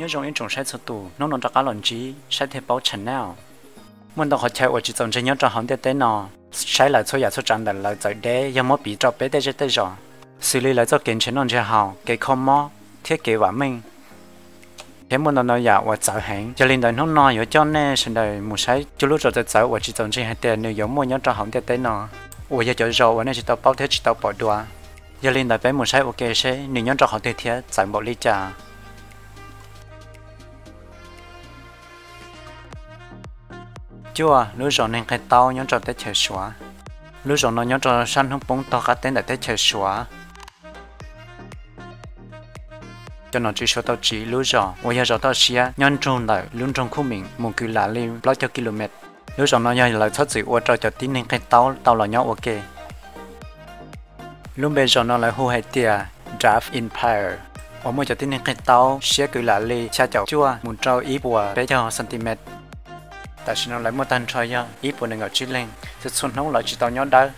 Nyob zoo ib tsoom saib txhua tus, hnub no rov qab los ntsib Saib Thiaj Paub Channel. Muaj ntau qhov chaw uas tsis txaus ntseeg nyob rau hauv ntiaj teb no, saib lawv txhua yam txhua tsav ntawm lawv txawv deb yog muab piv rau peb tej zej tej zos, xws li lawv txoj kev nrhiav noj nrhiav haus, kev kho mob, thiab kev vam meej, thiab muaj ntau ntau yam uas txawv heev. Yog li ntawd hnub no yuav coj nej sawv daws mus saib cuaj lub zos txawv txawv uas tsis txaus ntseeg hais tias nws yuav muaj nyob rau hauv ntiaj teb no, uas yog cov zos uas nej tsis tau paub thiab tsis tau pom dua. Yog li ntawd peb mus saib ua ke seb nws nyob rau qhov twg thiab txawv npaum li cas. Cuaj, lub zos Neeg Qhej Taub nyob rau teb chaws Suav. Lub zos no nyob rau sab hnub poob tog qab teb ntawm teb chaws Suav. Cov nom tswv Suav tau tsiv lub zos uas yog zos toj siab nyob nrug ntawm lub nroog Khuj Meem mus kwv lam li plaub caug ki lu mev. Lub zos no yog lawv txhob txwm ua rau cov tib neeg qhej taub tau los nyob ua ke. Lub npe zos no lawv hu hais tias Dwarf Empire, uas muaj cov tib neeg qhej taub siab kwv lam li xya caum cuaj mus rau ib puas peb caug centimeter. Tam sim no lawv muaj tag nrho yog ib puas nees nkaum tsib leeg. Txhua txhua hnub lawv tsis tau nyob dawb,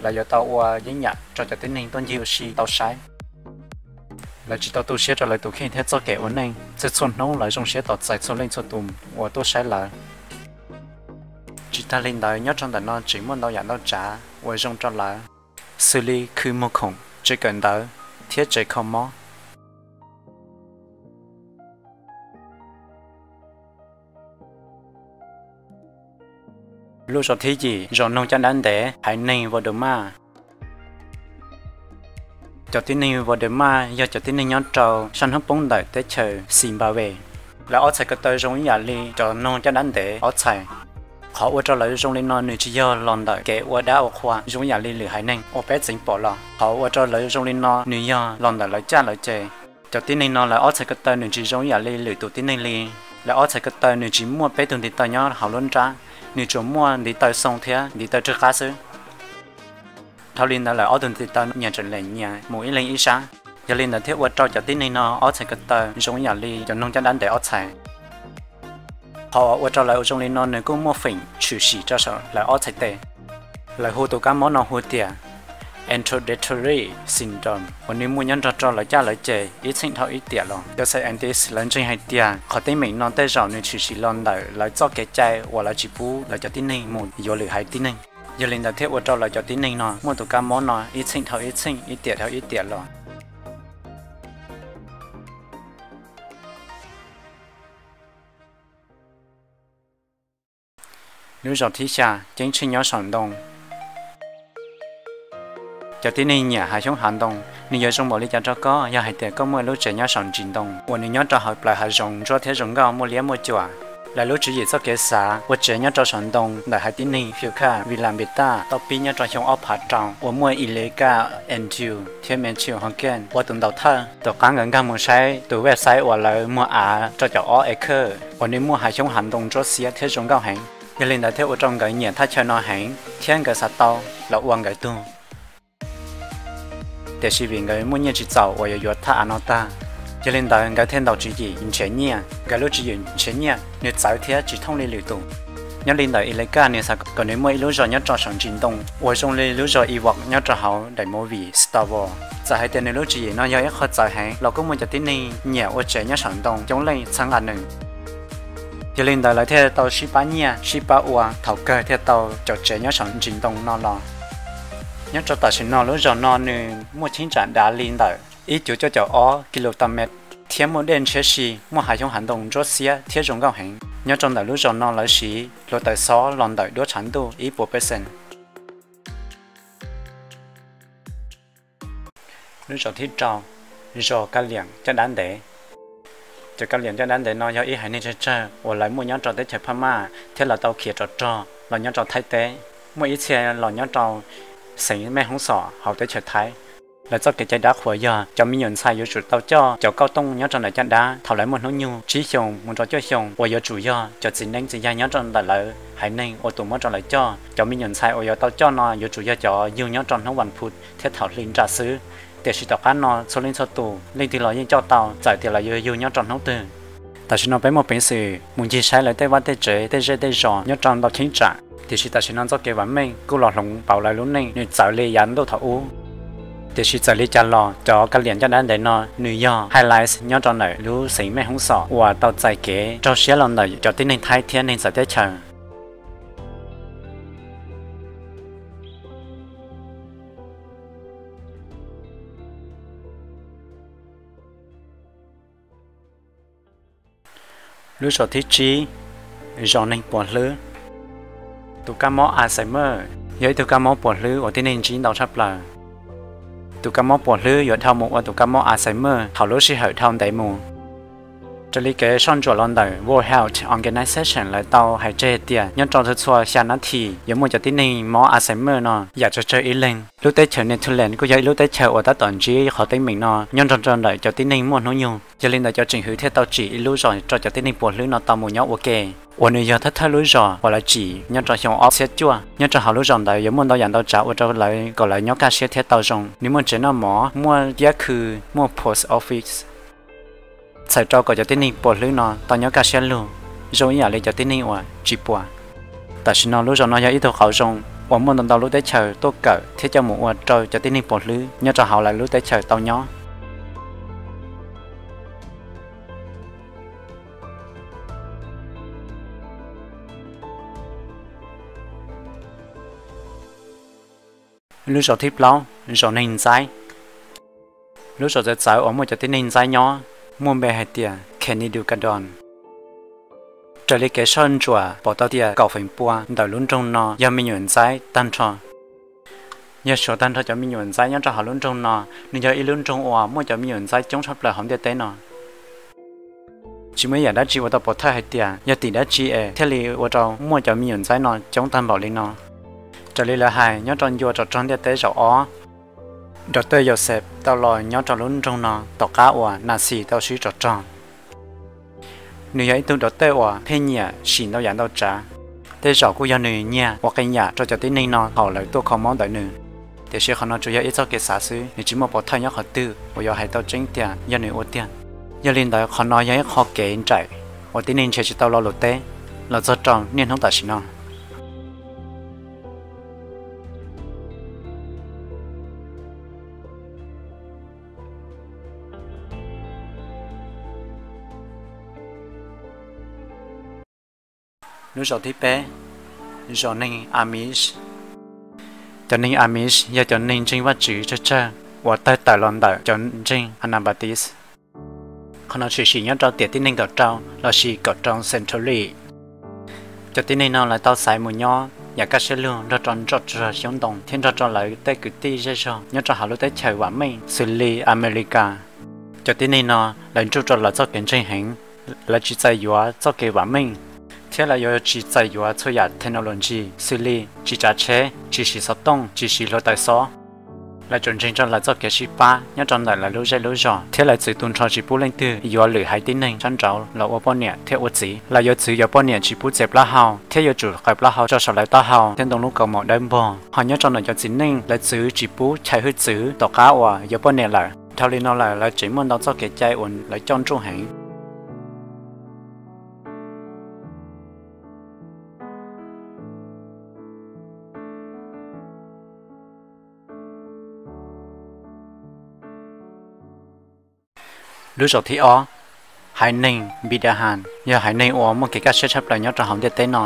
lawv yuav tau ua yeeb yam rau cov tib neeg tuaj ncig ua si tau saib. Lawv tsis tau tu siab rau lawv tus kheej thiab txoj kev ua neej. Txhua txhua hnub lawv zoo siab tos txais txhua leej txhua tus uas tuaj saib lawv. Tsis tag li ntawd, nyob rau ntawm no tseem muaj ntau yam ntau tsav uas zoo rau lawv, xws li khw muag khoom, tsev kawm ntawv, thiab tsev kho mob. Lub zos thib yim, zos Noog Caj Dab Ntev, haiv neeg Vodoma. Cov tib neeg Vodoma yog cov tib neeg nyob rau sab hnub poob ntawm teb chaws Zimbabwe. Lawv ob txhais ko taw zoo ib yam li cov noog caj dab ntev ob txhais. Qhov ua rau lawv zoo li no nws tsis yog los ntawm kev ua dab ua qhua zoo ib yam li lwm haiv neeg uas peb txeev pom los. Qhov ua rau lawv zoo li no nws yog los ntawm lawv caj lawv ces. Cov tib neeg no lawv ob txhais ko taw nws tsis zoo ib yam li lwm tus tib neeg li. Lawv ob txhais ko taw nws tsis muaj peb tug ntiv taw nyob hauv lub nrab, nws tsuas muaj ntiv taw xoo thiab ntiv taw rwg qab xwb. Dhau li ntawd lawv ob tug ntiv taw nyias tseem lees nyias mus ib leeg ib sab. Yog li ntawd thiaj ua rau cov tib neeg no ob txhais ko taw zoo ib yam li cov noog caj dab ntev ob txhais. Qhov ua rau lawv zoo li no nws kuj muaj feem tshwm sim rau saum lawv ob txhais tes. Lawv hu tus kab mob no hu tias introductory syndrome uas nws muaj nyob nrog rau lawv caj lawv ces ib txheej dhau ib tiam los. Cov scientist lawv ntseeg hais tias qhov teeb meem no tej zaum nws tshwm sim los ntawm lawv txoj kev cai uas lawv tsis pub lawv cov tib neeg mus yuav lwm haiv tib neeg. Yog li ntawd thiaj ua rau lawv cov tib neeg no muaj tus kab mob no ib txheej dhau ib txheej, ib tiam dhau ib tiam los. Lub zos thib xya, ceeb tsheej nyob saum ntoo. Cov tib neeg nyiam hav xyoob hav ntoo, nws yuav zoo npaum li cas rau koj yog hais tias koj muaj lub tsev nyob saum ntsis ntoo uas nws nyob rau hauv plawv hav zoov ntsuab thiab zoo nkauj muaj liab muaj cuam. Lawv lub tswv yim txoj kev xav ua tsev nyob rau saum ntoo ntawm haiv tib neeg Fiuka Vilam Beta tau pib nyob rau xyoo ob phav rau uas muaj Ileka Andrew thiab Matthew Hogan ua tus ntaus thawj. Tom qab nkawd nkag mus saib tus website uas lawv muag av rau caum ob acre uas nws muaj hav xyoob hav ntoo ntsuab xiab thiab zoo nkauj heev. Yog li ntawd thiaj ua rau nkawd nyiam thaj chaw no heev thiab nkawd xav tau los ua nkawd tug. Tiam sis vim nkawd muaj nyiaj tsis txaus uas yuav yuav thaj av no tag, yog li ntawd nkawd thiaj ntaus tswv yim nrhiav nyiaj. Nkawd lub tswv yim nrhiav nyiaj nws txawv thiab tsis thooj li lwm tus. Nyob li ntawm Ileka nws xav kom nws muaj ib lub zos nyob rau saum ntsis ntoo uas zoo li lub zos Ewok nyob rau hauv daim movie Star Wars. Txawm hais tias nws lub tswv yim no yog ib qho txawv heev los kuj muaj cov tib neeg nyiam ua tsev nyob saum ntoo coob leej txheeb nqa nws. Yog li ntawd lawv thiaj tau sib pab nyiaj sib pab ua, thaum kawg thiaj tau cov tsev nyob saum ntsis ntoo no los. Nyob rau tam sim no lub zos no nws muaj cheeb tsam dav li ntawm ib cuv cuaj caum ob ki lu tau mev thiab muaj dej ntshiab si, muaj hav xyoob hav ntoo ntsuab xiab thiab zoo nkauj heev. Nyob rau ntawm lub zos no lawv siv hluav taws xob los ntawm duab tshav ntuj ib puas percent. Lub zos thib rau, zos Kab Liam Caj Dab Ntev. Cov Kab Liam Caj Dab Ntev no yog ib haiv neeg tsawg tsawg uas lawv muaj nyob rau teb chaws Phab Maj thiab lawv tau khiav rov rog los nyob rau Thaib teb, muaj ib txhia los nyob rau xeev Mej Hoob Xom hauv teb chaws Thaib. Lawv txoj kev cai dab qhuas yog cov me nyuam ntxhais yuav tsum tau coj cov kauj tooj nyob rau ntawm caj dab thaum lawv muaj hnub nyoog tsib xyoos mus rau cuaj xyoos uas yuav tsum yog cov txiv neeb txiv yaig nyob rau ntawm lawv haiv neeg ua tus muab rau lawv coj. Cov me nyuam ntxhais uas yuav tau coj no yuav tsum yog cov yug nyob rau hnub vas phuv thiab thaum hli nra xwb. Tiam sis tom qab no txhua leej txhua tus leej twg los yeej coj tau txawm tias lawv yuav yug nyob rau hnub twg. Tam sim no peb muaj peev xwm mus ncig saib lawv tej vaj tej tsev tej zej tej zos nyob rau ntau cheeb tsam, tiam sis tam sim no txoj kev vam meej kuj los hloov pauv lawv lub neej nws txawv li yav ntuj thaum ub. Tiam sis txawm li cas los cov kav liam ncaj dab ntev no nws yog highlights nyob rau ntawm lub xeev Mej Hoob Xom uas tau txais kev raug siab los ntawm cov tib neeg Thaib thiab neeg txawv teb chaws. Lub zos thib tsib, zos neeg puas hlwb. Tus kab mob Alzheimer yog ib tug kab mob puas hlwb uas tib neeg ntsib ntau tshaj plaws. Tus kab mob puas hlwb yuav dhau mus ua tus kab mob Alzheimer thaum lub sij hawm dhau ntev mus. Raws li kev soj ntsuam los ntawm World Health Organization lawv tau hais tseg tias nyob rau txhua txhua xya nab thim yuav muaj cov tib neeg mob Alzheimer no yam tsawg tsawg ib leeg. Lub teb chaws Netherlands kuj yog ib lub teb chaws uas tab tom ntsib qhov teeb meem no nyob nrog rau ntawm cov tib neeg muaj hnub nyoog. Yog li ntawd cov tseem hwv thiaj tau tsim ib lub zos rau cov tib neeg puas hlwb no tau mus nyob ua ke, uas nws yog thawj thawj lub zos uas lawv tsim nyob rau xyoo ob txhiab cuaj. Nyob rau hauv lub zos ntawd yuav muaj ntau yam ntau tsav ua rau lawv kom lawv nyob kaj siab thiab tau zoo. Nws muaj tsev noj mov, muaj kiab khw, muaj post office, txhawm rau kom cov tib neeg puas hlwb no tau nyob kaj siab lug zoo ib yam li cov tib neeg uas tsis puas. Tam sim no lub zos no yog ib tug qauv zoo uas muaj ntau ntau lub teb chaws tuaj kawm thiab coj mus ua rau cov tib neeg puas hlwb nyob rau hauv lawv lub teb chaws tau nyob. Lub zos thib plaub, zos neeg ntxaib. Lub zos txawv txawv uas muaj cov tib neeg ntxaib nyob muaj npe hais tias Khenidukadon. Raws li kev soj ntsuam pom tau tias kaum feem pua ntawm lub nroog no yog me nyuam ntxaib tag nrho. Yog suav tag nrho cov me nyuam ntxaib nyob rau hauv lub nroog no, nws yog ib lub nroog uas muaj cov me nyuam ntxaib coob tshaj plaws hauv ntiaj teb no. Tsis muaj ib yam dab tsi ua tau pov thawj hais tias yog tim dab tsi es thiaj li ua rau muaj cov me nyuam ntxaib no coob tag npaum li no. Raws li lawv hais, nyob rau ncua rog rog ntiaj teb zaum ob, Dr. Joseph tau los nyob rau lub nroog no tom qab uas Nazi tau swb rog rog. Nws yog ib tug dov tej uas pheej nyiam sim ntau yam ntau tsav. Tej zaum kuj yog nws nyiag ua qee yam rau cov tib neeg no thaum lawv tuaj kho mob ntawm nws. Tiam sis qhov no tsuas yog ib txoj kev xav xwb, nws tsis muaj pov thawj nyob qhov twg uas yuav hais tau tseeb tias yog nws ua tiag. Yog li ntawd qhov no yog ib qho kev nraim uas tib neeg nrhiav tsis tau lo lus teb los txog rau niaj hnub tam sim no. Lub zos thib peb, zos neeg Amish. Cov neeg Amish yog cov neeg ntseeg Vajtswv tsawg tsawg uas tawg tawm los ntawm cov ntseeg Anabaptist. Qhov no tshwm sim nyob rau tiam tib neeg kaum rau lossis kaum rau century. Cov tib neeg no lawv tau xaiv mus nyob yam kaj siab lug nrog rau nroj tsuag xyoob ntoo thiab nrog rau lawv tej kwv tij zej zog nyob rau hauv lub teb chaws vam meej xws li America. Cov tib neeg no lawv nruj rau lawv txoj kev ntseeg heev, lawv tsis txais yuav txoj kev vam meej, thiab lawv yuav tsis txais yuav txhua yam technology xws li tsis tsav tsheb, tsis siv xov tooj, tsis siv hluav taws xob. Lawv tsuas ntseeg rau lawv txoj kev sib pab nyob rau ntawm lawv lub zej lub zos, thiab lawv txwv tu nrho tsis pub leej twg yuav lwm haiv tib neeg sab nraud los ua poj niam thiab ua txiv. Lawv yuav txwv yuav poj niam tsis pub txiav plaub hau, thiab yuav tsum qaws plaub hau rau saum lawv taub hau thiab ntoo lub kaus mom dawb npog. Ho nyob rau ntawm cov txiv neej, lawv txwv tsis pub chaw hwj txwv tom qab uas yuav poj niam lawm. Dhau li no lawm, lawv tseem muaj ntau txoj kev cai uas lawv coj nruj heev. Lub zos thib ob, haiv neeg Npidahas, yog haiv neeg uas muaj kev kaj siab tshaj plaws nyob rau hauv ntiaj teb no.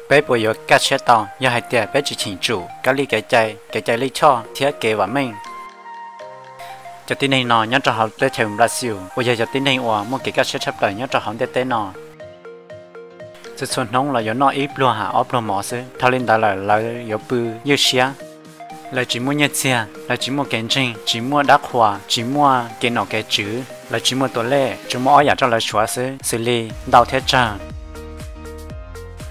Peb puas yuav kaj siab tau yog hais tias peb tsis cheem tsum kab li kev cai, kev cai lij choj thiab kev vam meej? Cov tib neeg no nyob rau hauv teb chaws Brazil uas yog cov tib neeg uas muaj kev kaj siab tshaj plaws nyob rau hauv ntiaj teb no. Txhua txhua hnub los yuav noj ib pluag ham ob pluag mov xwb, dhau li ntawd lawm lawv yuav pw ywj siab. Lawv tsis muaj nyiaj txiag, lawv tsis muaj kev ntseeg, tsis muaj dab qhuas, tsis muaj kev nom kev tswv, lawv tsis muaj tua lej, tsuas muaj ob yam rau lawv suav xwb, xws li ntau thiab tsawg.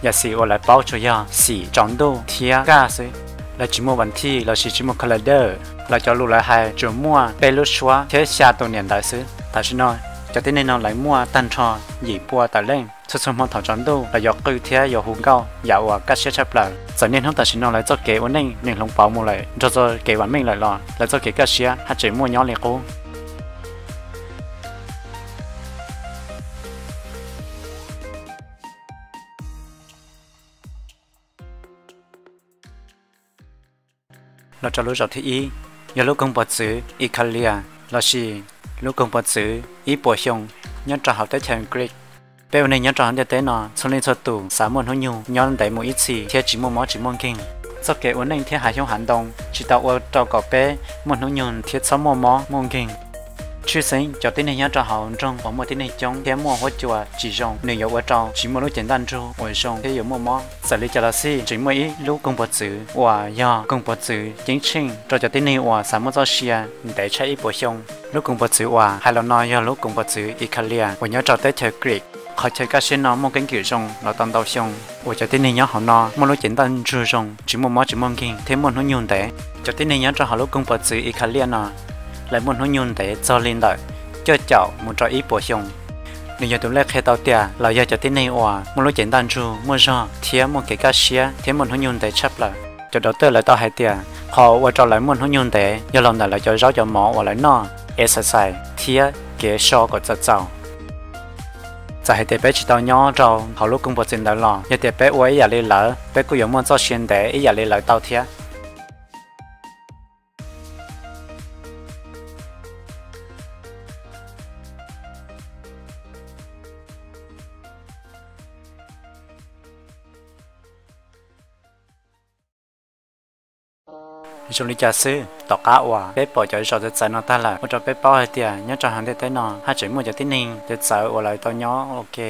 Yam xim uas lawv paub tsuas yog xim, tsaus ntuj thiab kaj xwb. Lawv tsis muaj vas thij lossis tsis muaj calendar. Lawv cov lus lawv hais tsuas muaj peb lub suab thiab xya tus niam ntawv xwb. Tam sim no, cov tib neeg no lawv muaj tag nrho yim pua tawm leej. Txhua txhua hmo thaum tsaus ntuj lawv yuav qw thiab yuav hu nkauj yam uas kaj siab tshaj plaws. Txawm niaj hnub tam sim no lawv txoj kev ua neej nws hloov pauv mus lawm nrog txoj kev vam meej lawm los lawv txoj kev kaj siab haj tseem muaj nyob li qub. los rau lub zaum thib ib, yog lub koog pov txwv Ikalia, lossis lub koog pov txwv ib puas xyoo nyob rau hauv teb chaws Greece. Peb ua neeg nyob rau hauv ntiaj teb no txhua leej txhua tus xav muaj hnub nyoog nyob ntev mus ib txhis thiab tsis muaj mob tsis muaj nkeeg. Txoj kev ua neej thiab hav xyoob hav ntoo tsis tau ua rau kom peb muaj hnub nyoog thiab txhob muaj mob muaj nkeeg. Tshwj xeeb cov tib neeg nyob rau hauv nroog uas muaj tib neeg coob thiab muaj huab cua tsis zoo, nws yuav ua rau tsis muaj lub cev ntaj ntsug uas zoo thiab yuav muaj mob. Txawm li cas los xij, tseem muaj ib lub koog pov txwv uas yog koog pov txwv ceeb tsheej rau cov tib neeg uas xav muaj txoj sia ntev tshaj ib puas xyoo. Lub koog pov txwv uas hais los no yog lub koog pov txwv Ikalia uas nyob rau teb chaws Greece. Qhov chaw kaj siab no muaj keeb kwm zoo los tau ntau xyoo, uas cov tib neeg nyob hauv no muaj lub cev ntaj ntsug zoo, tsis muaj mob tsis muaj nkeeg thiab muaj hnub nyoog ntev. Cov tib neeg nyob rau hauv lub koog pov txwv Ikalia no, lawv muaj hnub nyoog ntev txog li ntawm cuaj caum mus rau ib puas xyoo. Nws yog tus lej qhia tau tias lawv yog cov tib neeg uas muaj lub cev ntaj ntsug muaj zog thiab muaj kev kaj siab thiab muaj hnub nyoog ntev tshaj plaws. Cov doctor lawv tau hais tias qhov ua rau lawv muaj hnub nyoog ntev yog los ntawm lawv cov zaub cov mov uas lawv noj, exercise thiab kev so kom txaus txaus. Txawm hais tias peb tsis tau nyob rau hauv lub koog pov txwv ntawd los yog tias peb ua ib yam li lawv, peb kuj yuav muaj txoj sia ntev ib yam li lawv tau thiab. Zoo li cas xwb, tom qab uas peb pom cov zos txawv txawv no tag lawm, ua rau peb paub hais tias nyob rau hauv ntiaj teb no haj tseem muaj cov tib neeg txawv txawv uas lawv tau nyob ua ke,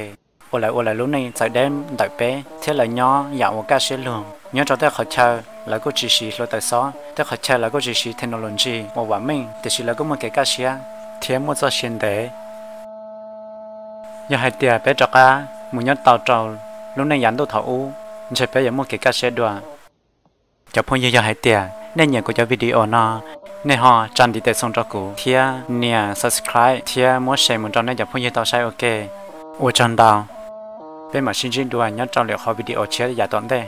uas lawv ua lawv lub neej txawv deb ntawm peb thiab lawv nyob yam uas kaj siab lug. Nyob rau tej qhov chaw lawv kuj tsis siv hluav taws xob, tej qhov chaw lawv kuj tsis siv technology uas vam meej, tiam sis lawv kuj muaj kev kaj siab thiab muaj txoj sia ntev. Yog hais tias peb rov qab mus nyob tau rau lub neej yav ntuj thaum ub, ntshe peb yuav muaj kev kaj siab dua. Cov phooj ywg, yog hais tias nej nyiam kuv cov video no, nej ho tsa ntiv tes xoo rau kuv thiab nias subscribe thiab muab share mus rau nej cov phooj ywg tau saib ua ke. Ua tsaug ntau, peb mam sib ntsib dua nyob rau lwm qhov video tshiab yav tom ntej.